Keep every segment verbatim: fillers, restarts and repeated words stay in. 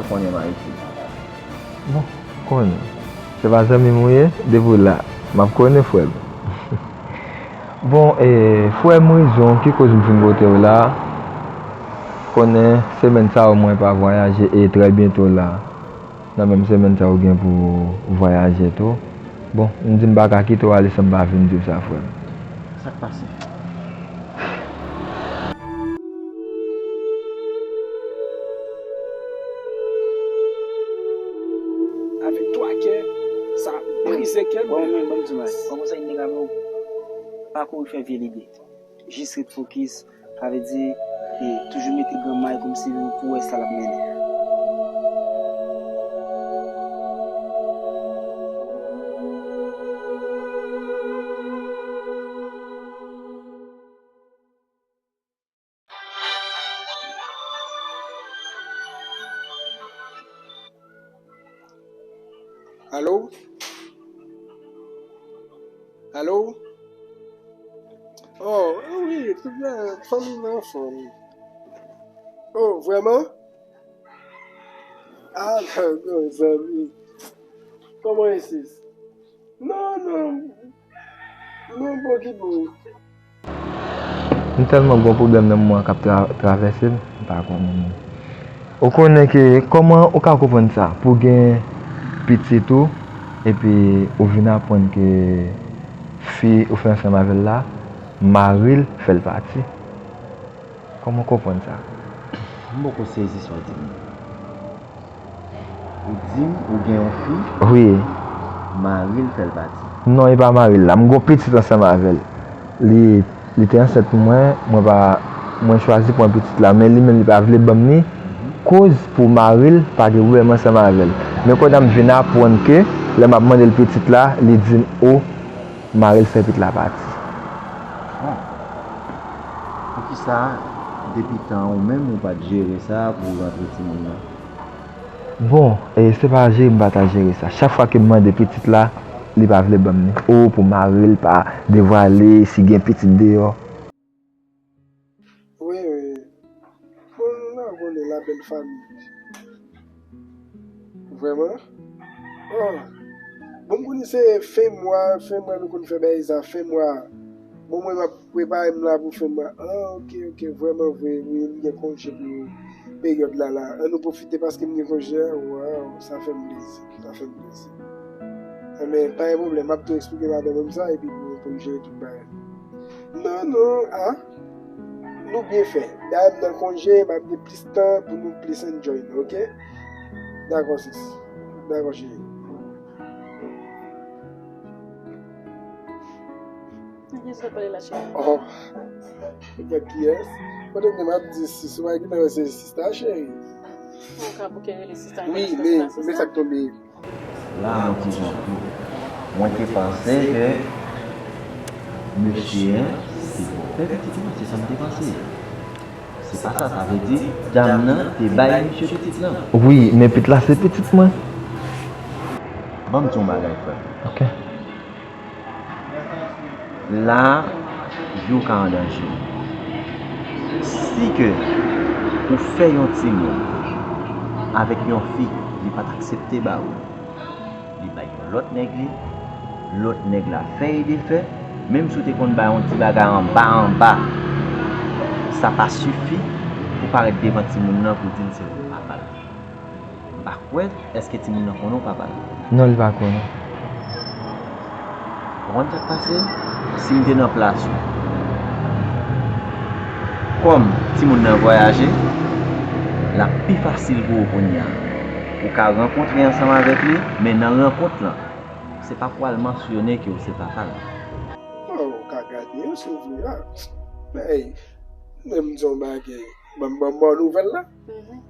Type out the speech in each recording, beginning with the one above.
Konnen m Ayiti. Bon, konnen. Se pa zanmi m ou ye? Depi w la, m ap konnen, frè m. Bon, e, frè m, rezon ki koz m fin pote w la, konnen semèn sa yo mwen pa vwayaje e trè byento la, nan menm semèn sa yo gen pou vwayaje tou. Bon, m di m pa ka kite w ale san m pa vin di w sa, frè m. Sa k pase? Avèk twa kè, sa brize kè m. Bon, men, bon, ti mas. Kòman sa, nèg avè w? Pa kouri fè vye lide. Jis ret fokis, sa vle di, e toujou mete granmay kòmsi pou wè sa l ap mennen. Alo? Alo? Oh, wi, tout byen, fanmi nan anfòm. Oh, vrèman? Ah, dakò, zanmi. Kòman e sis? Non, non. Non, bon, ki bon. M tèlman gon pwoblèm nan moman k ap tra-, travèse m, m pa konnen menm. Ou konnen ke kòman ou ka konprann sa? Pou gen pitit ou, epi ou vin aprann ke fi ou fè ansanm avè l la, mari l fè l pati. Kòman w konprann sa? M poko sezi sa w di m nan. Ou di m ou gen yon fi, wi, mari l fè l pati. Non, e pa mari l la. M gon pitit ansanm avè l. Li, li te ansent pou mwen, mwen pa, mwen chwazi pran pitit la, men li menm li pa vle ban m li. Mhm. Koz pou mari l pa gen pwoblèm ansanm avè l. Men kounye a m vin aprann ke lè m ap mande l pitit la, li di m, o, mari l fè pitit la pati. Bon. Poukisa, depi tan ou menm ou pa t jere sa pou rantre timoun nan? Bon, e, se pa jere m pa ta jere sa. Chak fwa ke m mande pitit la, li pa vle ban m li. O, pou mari l pa devwale si gen pitit deyò. Wi, wi. Bon, la, konnen la bèl fanmi. Vrèman? Oh. Bon, m konnen se fen mwa, fen mwa nou konn fè bagay sa, fen mwa. Bon, mwen m ap prepare m la pou fen mwa. Ah, ok, ok, vrèman vre, wi, m gen konje pou peryòd la, la. An nou pwofite paske m gen konje a. Waw, sa fè m plezi, sa fè m plezi. Enben, pa gen pwoblèm, m ap tou eksplike madanm mwen sa, epi pou, pou m jere tout bagay. Non, non, ah. Nou byen fè. Dayè m nan konje, m ap gen plis tan pou nou plis enjoy nou, ok? Dakò, sis. Dakò, cheri. Kiyès k ap pale la, cheri? Oh. Gad kiyès. Kote m ap di sis, ou pa gentan wè se sista, cheri. Ou ka bouke rele sista. Wi, men, men sa k tonbe. La, yon ti jan tou. Mwen te panse ke mesye a se bòpè pitit mwen, se sa m te panse. Se pa sa, sa vle di dam nan te bay misye pitit lan. Wi, men pitit la se pitit mwen. Ban m di yon bagay, frè m. Ok. La, vi w ka an danje. Si ke ou fè yon timoun avèk yon fi, li pa t aksepte ba ou, li bay yon lòt nèg li, lòt nèg la fè e defè, menm si w te konn bay yon ti bagay anba anba, sa pa sifi pou parèt devan timoun nan pou di l se ou papa l. M pa kwè, èske timoun nan konnen w papa l? Non, li pa konnen. Ou konn sa k pase? Si m te nan plas ou, kòm timoun nan vwayaje, l ap pi fasil pou ou kounye a. Ou ka rankontre ansanm avèk li, men nan rankont lan, se pa pou al mansyone ke w se papa l. Oh, ou ka gade yo, se vre a. Men, men m di yon bagay. Ban m, ban m ba w nouvèl la. Mhm.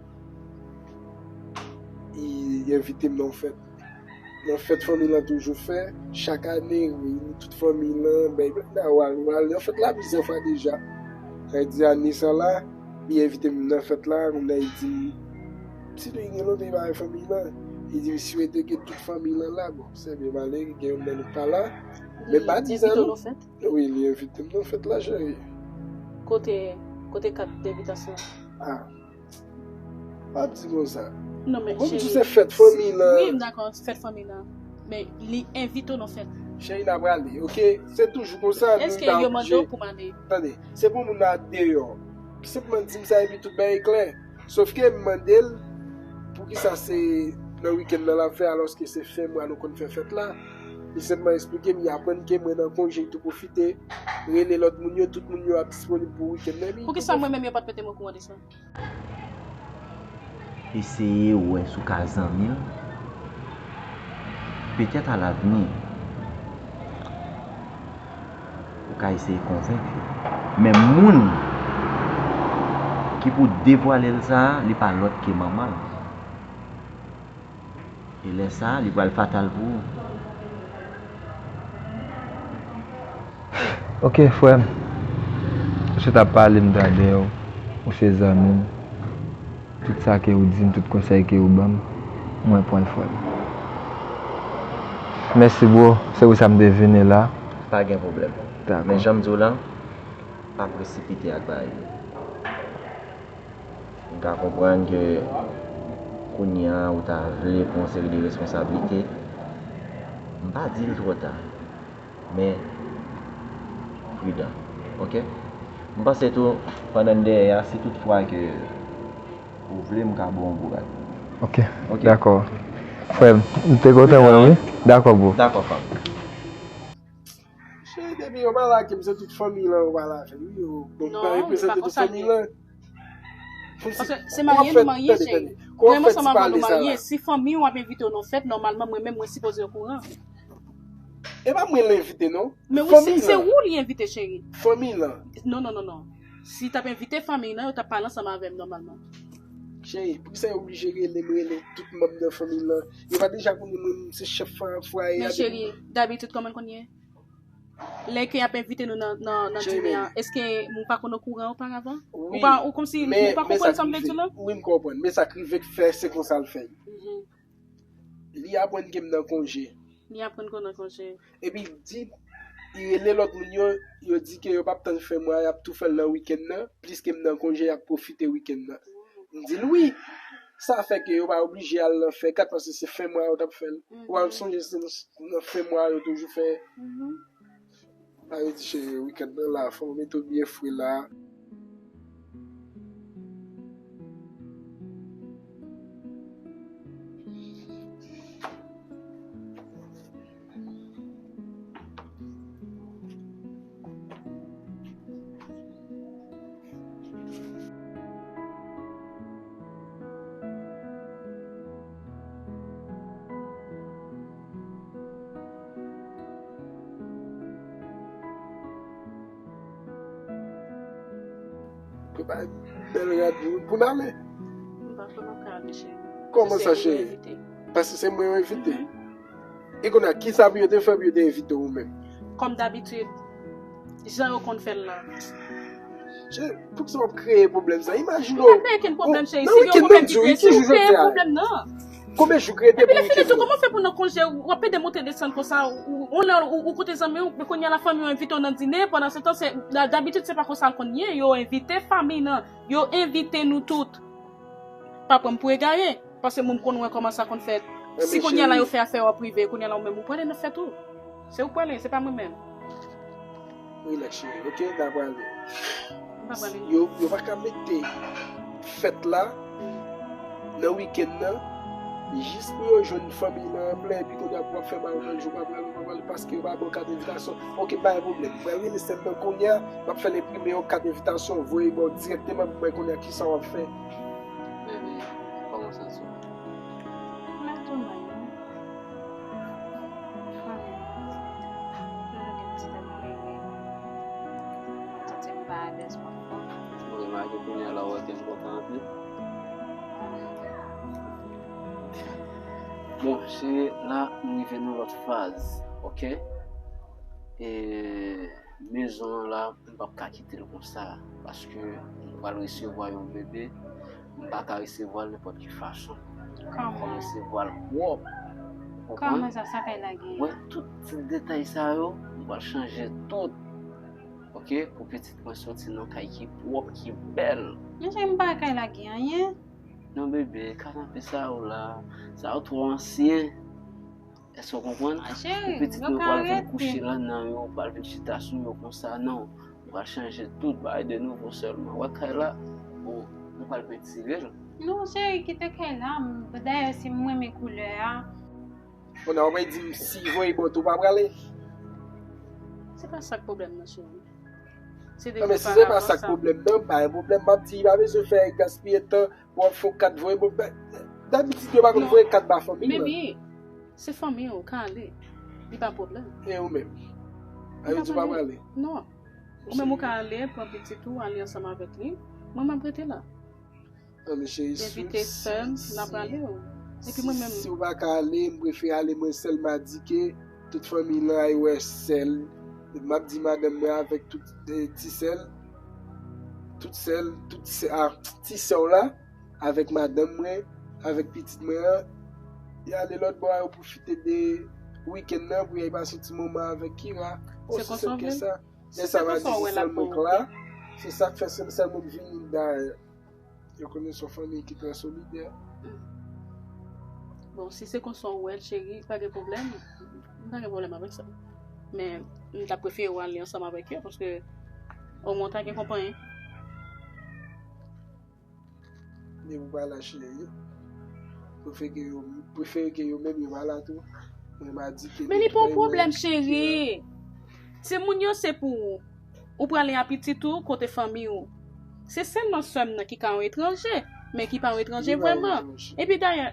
Li envite m nan yon fèt. Nan fèt fanmi lan toujou fè, chak ane, reyini tout fanmi lan, bay blada, w al, w al nan fèt la plizyè fwa deja. Sa di ane sa la, li envite m nan fèt la, kounye a li di m, si nou gen lontan li pa wè fanmi lan, li di m swete ke tout fanmi lan la, bon, se byen malere, gen youn nan nou pa la, men pa di sa non. Wi, li envite m nan fèt la, cheri. Kote, kote kat envitasyon an? Ah. Pa di konsa. Non, men Bon, m di se fèt fanmi lan. Wi, m dakò, se fèt fanmi lan. Men li envite w nan fèt. Cheri, n a prale, oke? Se toujou konsa, nou Èske ta yo mande w oblije. Pou m ale? Tande, se pou moun nan deyò. Senpman di m sa epi tout bagay klè. Sof ke m mande l, poukisa se nan wikenn nan l ap fè, alòske se fen mwa nou konn fè fèt la. Li senpman eksplike m, li aprann ke mwen nan konje, li tou pwofite rele lòt moun yo, tout moun yo ap disponib pou wikenn nan. Epi Poukisa mwen menm yo pa t mete m okouran de sa? Eseye wè si w ka zanmi l. Petèt alavni, ou ka eseye konvenk yo. Men moun ki pou devwale l sa a, li pa lòt ke manman l. E lè sa a, li pral fatal pou ou. Ok, frè m. Ou se t ap pale, m tande w. Ou se zanmi m. Tout sa ke ou di m, tout konsèy ke ou ban m, mwen pran l, frè m. Mèsi, bro. Se pou sa m te vini la. Pa gen pwoblèm. Dakò. Men jan m di w la, pa presipite ak bagay yo. M ka konprann ke kounye a ou ta vle pran yon seri de responsablite. M pa di l twò ta. Men, pridan. Ok? M panse tou, pandan n dèyè a, si tout fwa ke ou vle, m ka ba w yon bourad. Ok, dakò. Frè m, m te kontan wè w, wi. Dakò, bro. Dakò, frè m. Cheri, depi yo pa lage m, se tout fanmi lan yo pa lage m. Wi, yo, bon, pa reprezante tout fanmi lan. Paske se marye nou marye, cheri. Mwen menm ansanm avè nou marye. Si fanmi w ap envite w nan fèt, nòmalman, mwen menm, mwen sipoze okouran. E pa mwen l envite, non. Men wi, se ou li envite, cheri. Fanmi lan. Non, non, non, non. Si t ap envite fanmi lan, yo t ap pale ansanm avè m nòmalman. Cheri, poukisa yo oblije rele m, rele tout manm nan fanmi lan? Yo pa deja konnen mwen, se chèf fwaye a. Men cheri, dabitid, kòman l konn ye? Lè ke y ap envite nou nan, nan, nan dine a, èske nou pa konn okouran oparavan? Ou pa, ou kòmsi, ou pa konprann sa m vle di w la? Wi, m konprann. Men sa k rive k fè, se konsa l fè. Li aprann ke m nan konje. Li aprann ke w nan konje. Epi l di, li rele lòt moun yo, yo di ke yo p ap tann fen mwa, y ap tou fè l nan wikenn nan, pliske m nan konje, y ap pwofite wikenn nan. M di l wi. Sa fè ke yo pa oblije al nan fè kat paske se fen mwa yo t ap fè l. Ou pa sonje se nan, nan fen mwa yo toujou fè. Sa vle di cheri, wikenn nan la, fò w mete w byen fre la. Prepare bèl rad pou n ale. M pa fè makak ale, cheri. Kòman sa, cheri? Paske se mwen yo envite. E kounye a, kisa pou yo te fè pou yo te envite ou menm? Kòm dabitid, jan yo konn fè l la. Poukisa w ap kreye pwoblèm sa? Imajine w. Li pa kreye okenn pwoblèm, cheri. Si gen yon pwoblèm ki kreye, se ou kreye pwoblèm nan. Konbyen jou k rete pou wikenn nan? Epi lè fini tou, kòman w fè pou nan konje, w ap pede monte desann konsa, ou, ou, ou, ou koute zanmi w, men kounye a la fanmi w envite w nan dine, pandan se tan, se, dabitid se pa konsa l konn ye, yo envite fanmi nan, yo envite nou tout. Pa pran m pou egare, paske mwen m konn wè kòman sa konn fèt. Si kounye a la yo fè afè yo an prive, kounye a la ou menm ou prale nan fèt ou. Se ou k prale, se pa mwen menm. Rilaks, cheri, ok? N a prale. Yo, yo pa ka mete fèt la nan wikenn nan, jis pou yo jwenn fanmi nan anplè, epi kounye a pou w ap fè bagay yon lòt jou, pa prale, pa prale, paske yo pa ba w kat envitasyon. Ok, pa gen pwoblèm. Mwen rele sè m nan kounye a, m ap fè l enprime yon kat envitasyon, voye ba w dirèkteman pou mwen konnen kisa w ap fè. Baby, kòman w santi w? Mwen tou mwen menm. Fanmi, toujou gen ti tan m plede. Mwen santi m pa alèz pafwa. Mwen remake kounye a la, w wè ke m kontan anpil. Bon, se la m rive nan lòt faz, ok? E mezon an la, m p ap ka kite l konsa, paske m pral resevwa yon bebe, m pa ka resevwa l nenpòt ki fason. Fò m resevwa l pwòp. Ou konprann? Kòman sa, sa kay la gen? Wè, tout ti detay sa yo, m pral chanje tout. Ok, pou pitit mwen soti nan kay ki pwòp, ki bèl. Men cheri, m pa kay la gen anyen. Non, bebe, kanapé sa ou la, sa yo twò ansyen. Èske w konprann? Pou pitit mwen pral vin kouche la nan yo, pral vin chita sou yo konsa, non. Ou pral chanje tout, bagay de nouvo sèlman. Wè kay la, bon, nou pral pentire l. Non, cheri, kite kay la. Dayè, si m renmen koulè a. Kounye a, w ap di m si voye bò tou pa prale. Se pa sa k pwoblèm nan, cheri. Se de... Non, men si se pa sa k pwoblèm nan, pa gen pwoblèm. M ap di, pa bezwen fè gaspiye tan pou w ap fè kat voye bò. Dabitid, yo pa konn voye kat ba fanmi yo. Baby, se fanmi w, ou ka ale. Li pa pwoblèm. E ou menm? Li pa pwoblèm. Non. Ou menm ou ka ale, pran pitit ou, ale ansanm avèk li. Mwen, m ap rete la. Non, men cheri, si, si, si, si w pa ka ale, m prefere ale mwen sèl. M a di ke tout fanmi lan ay wè sèl. M ap di madanm mwen avèk tout, eh, ti sèl, tout sèl, tout sè, ah, ti sè w la, avèk madanm mwen, avèk pitit mwen an, y ale lòt bò a, yo pwofite de wikenn nan pou y al pase yon ti moman avèk Kira. Osi senp ke sa. Men sa va di se sèl mwen k la. Se sa k fè se sèl mwen k vini dayè. Yo konnen se yon fanmi ki trè solidè. Bon, si se konsa w wè l, cheri, pa gen pwoblèm. M pa gen pwoblèm avèk sa. Men, m ta prefere w ale ansanm avèk yo, paske omwen w ta gen konpanyen. Depi w pa la, cheri, prefere ke yo, prefere ke yo menm yo pa la tou. Mwen, m a di ke... Men li pa yon pwoblèm, cheri. Timoun yo se pou ou. Ou prale a pitit ou kote fanmi ou. Se sèlman sè m nan ki ka yon etranje, men ki pa yon etranje vrèman. Epi dayè,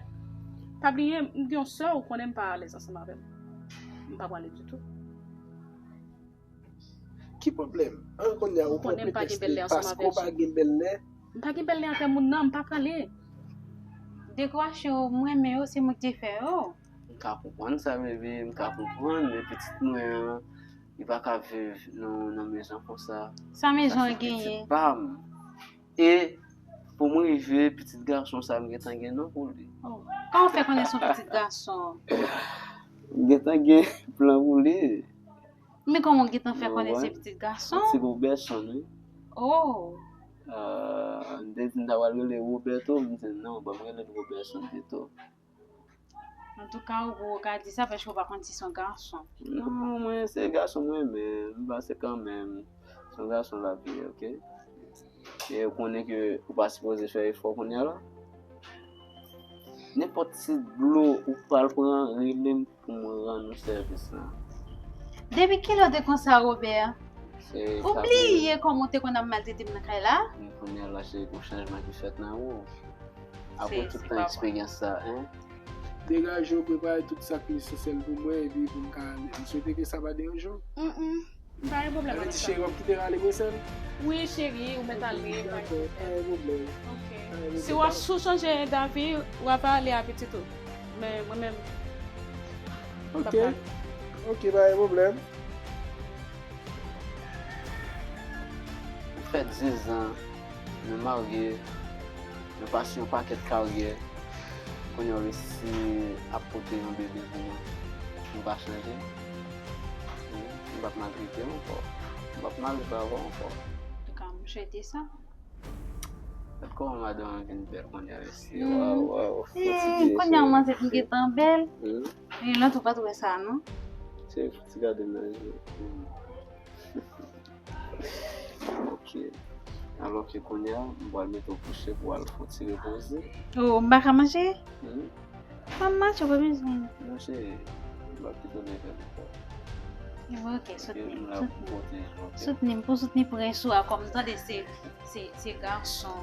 pa bliye, m gen yon sè, ou konnen m pa alèz ansanm avè l. M pa prale ditou. Ki pwoblèm? An, kounye a, ou pran pretèks de paske w pa gen bèlè. M pa gen bèlè avè moun nan, m pa prale. Dekorasyon yo, m renmen yo, se mwen ki te fè yo. M ka konprann sa, bebe, m ka konprann, men pitit mwen an, li pa ka viv nan, nan mezon konsa. Sa mezon an genyen? Sa se pitit pa m. E pou mwen rive, pitit gason sa, m gentan gen non pou li. Oh. Kòman w fè konnen se yon pitit gason? M gentan gen plan pou li. Men kòman w gentan fè konnen se pitit gason? Yon ti Robertson, wi. Oh. Ah, m te di m ta pral rele Roberto, m di non, ban m rele l Robertson pito. Antouka, ou poko ka di sa paske ou pa konn si se yon gason. Non, mwen, se gason mwen, men m panse kanmenm se yon gason l ap ye, oke? E ou konnen ke ou pa sipoze fè efò kounye a la. Nenpòt ti dlo ou pral pran, rele m pou mwen rann ou sèvis la. Depi kilè w te konsa, Robert? Ou bliye kòman w te konn ap maltrete m nan kay la? Men kounye a la, se pou chanjman ki fèt nan ou. Apre tout tan eksperyans sa, en? Degaje w, prepare tout sa k nesesè pou mwen, epi pou m ka ale. M swete ke sa pa deranje w. Mm, mm. M pa gen pwoblèm avèk sa. Sa vle di, cheri, w ap kite l ale mwen sèl? Wi, cheri, ou mèt ale. Dakò, pa gen pwoblèm. Ok. Si w ap, si w chanje davi, w ap ale a pitit ou. Men mwen menm, m p ap ale. Ok, pa gen pwoblèm. Nou fè diz an, nou marye, nou pase yon pakèt karyè, kounye a w resi ap pote yon bebe pou mwen. Nou pa chanje. M p ap maltrete w ankò. M p ap maltrete avè w ankò. Antouka, m swete sa. Gad kòman madanm an vin bèl kounye a, mesye. Waw, waw. Kounye a, mwen se m gentan bèl. E lòt ou pa t wè sa, non? Se fouti gade nan je. Ok. Alò ke kounye a, m pral mete w kouche pou w al fon ti repoze. Oh, m pa ka mache? Hmm? Pa mache, ou pa bezwen. Non, cheri, m ap kite w nan kè m. Ok, soutni m, soutni m. Soutni m, pou soutni prens ou a, kòm tande se, se, se gason.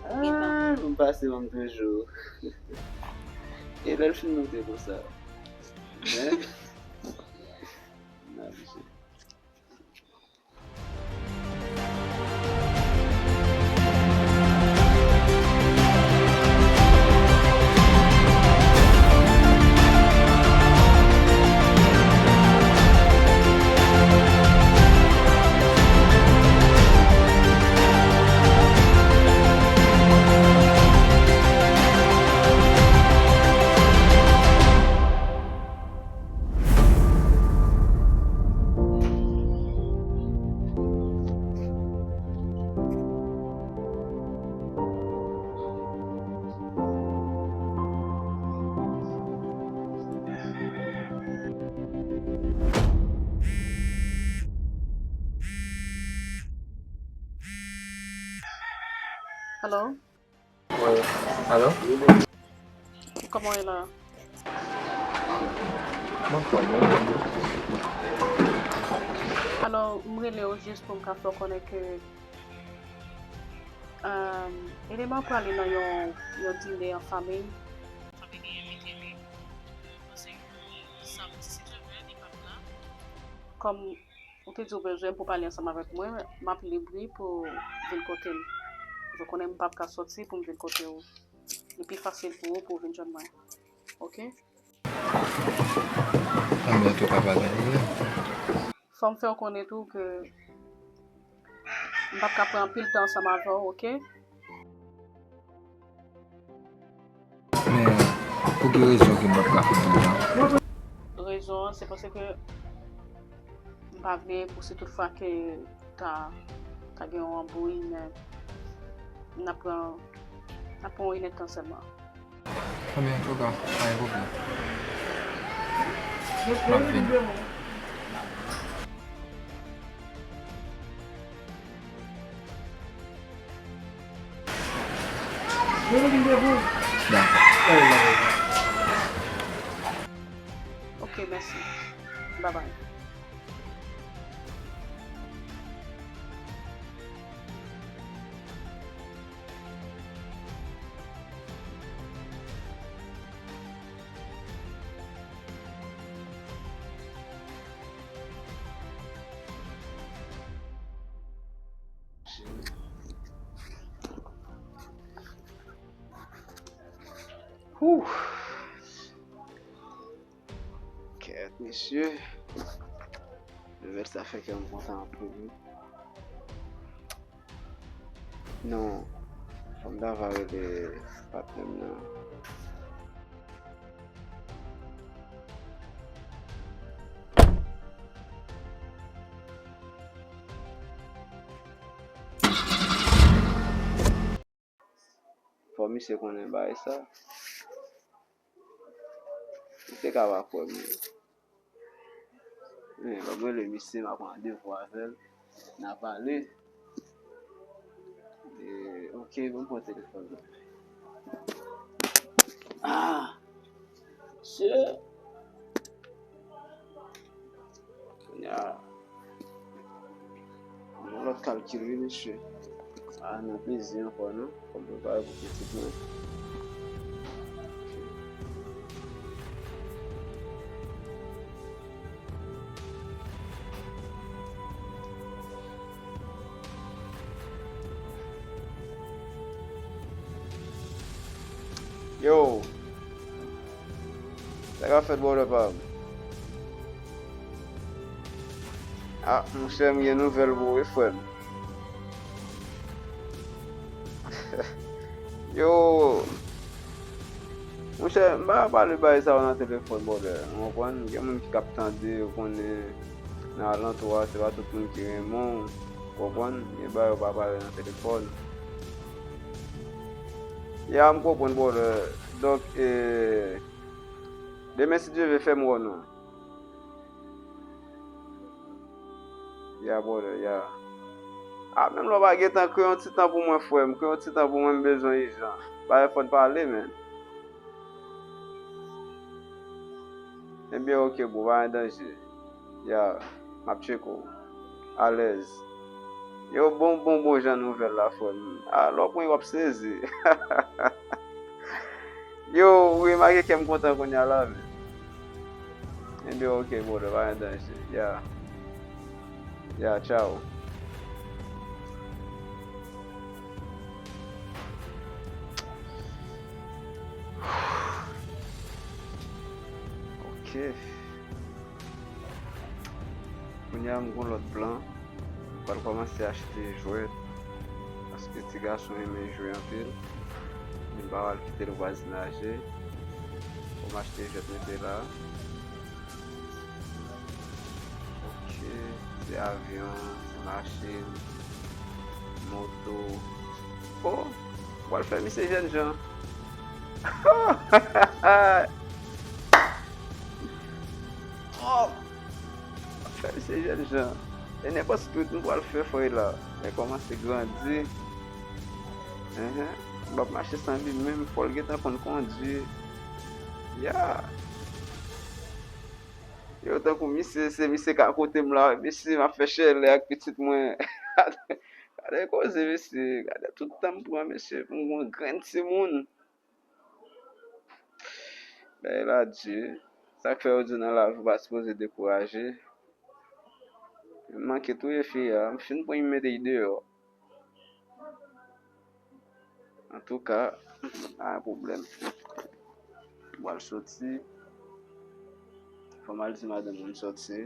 Ah, m pase menm toujou. E lè l fin moute konsa. Men, m abitye. Hello? Alo? Kòman w ye la? Mwen fò, mwen fò. Alò, m rele w jis pou m ka fè w konnen ke, um, Elema prale nan yon, yon dine an fanmi. Sa te gen envite li. Paske samdi, si Dye vle, li p ap la. Kòm ou te di w bezwen m pou pale ansanm avèk mwen, m ap lib wi pou w vin kote m. Ou konnen m p ap ka soti pou m vin kote w. Li pi fasil pou ou pou w vin jwenn mwen. Oke? Konbyen tou ka pale angle? Fò m fè w konnen tou ke m p ap ka pran anpil tan ansanm avè w, oke? Men, pou ki rezon ke m p ap ka fè anpil tan? Rezon an, se paske m pa vle pou si tout fwa ke ta, ta gen yon anbouy, men n ap pran, n ap pran yon inèdtan sèlman. Konbyen tou ka? Pa gen pwoblèm. M ap vini. Dakò. Oke, mèsi. Babay. Whew. Kèt, mesye. Nouvèl sa fè kè m kontan anpil, wi. Non, fò m ta va rele patnè m nan. Fò misye konnen bagay sa. Misye ka pa kwè m. Men, ban m rele misye, m ap pran randevou avè l. N a pale. E, oke, ban m pran telefòn nan. Ah! Mesye! Kounye a, yon lòt kalkil, wi, mesye. A, nan plezi ankò, non? Fò m prepare pou pitit mwen. Yo! Sa k ap fèt, brother pa m? Ah, monchè, m gen nouvèl pou ou, wi, frè m. Yo! Monchè, m pa ka pale bagay sa yo nan telefòn, brother. Ou konprann? Gen moun ki k ap tande, ou konnen, nan alantou a, se pa tout moun ki renmen w. Ou konprann? Gen bagay yo pa pale nan telefòn. Ya, m konprann, brother. Donk, e, demen, si Dye vle, fè m wè w non. Ya, brother, ya. Ah, menm lè w pa gen tan, kreye yon ti tan pou mwen, frè m. Kreye yon ti tan pou mwen, m bezwen ijan. Bagay fò n pale, men. Ebyen, oke, bro, pa gen danje. Ya, m ap tcheke w. Alèz. Yo, bon, bon, bon jan nouvèl la, frè m. Ah, lè w pran yo, w ap sezi. Yo, ou remake kè m kontan kounye a la, men. Ebyen, oke, brother, pa gen danje. Ya. Ya, tchao. Oke. Kounye a, m gon lòt plan. M pral kòmanse achte jwèt. Paske ti gason renmen jwe anpil. Men m pa pral kite l vwazinaj li. Fò m achte jwèt mete la. Oke, ti avyon, ti machin, moto. Oh, m pral fè misye jènjan. Oh, m pral fè misye jènjan. E nenpòt street m pral fè, frè la. Men kòmanse grandi. Enhen. M p ap mache san li menm, fò l gentan konn kondui. Ya. Yo, tankou misye, se misye k akote m la, mesye, m ap fè chèlè ak pitit mwen. Gade koze, mesye, gade tout tan m pran, mesye, pou m gon grenn timoun. Bagay la di. Sa k fè yo di nan lavi w pa sipoze dekouraje. M manke touye fi a. M fin pran, m mete l deyò. Antouka, pa gen pwoblèm. M pral soti. Fò m al di madanm mwen m soti.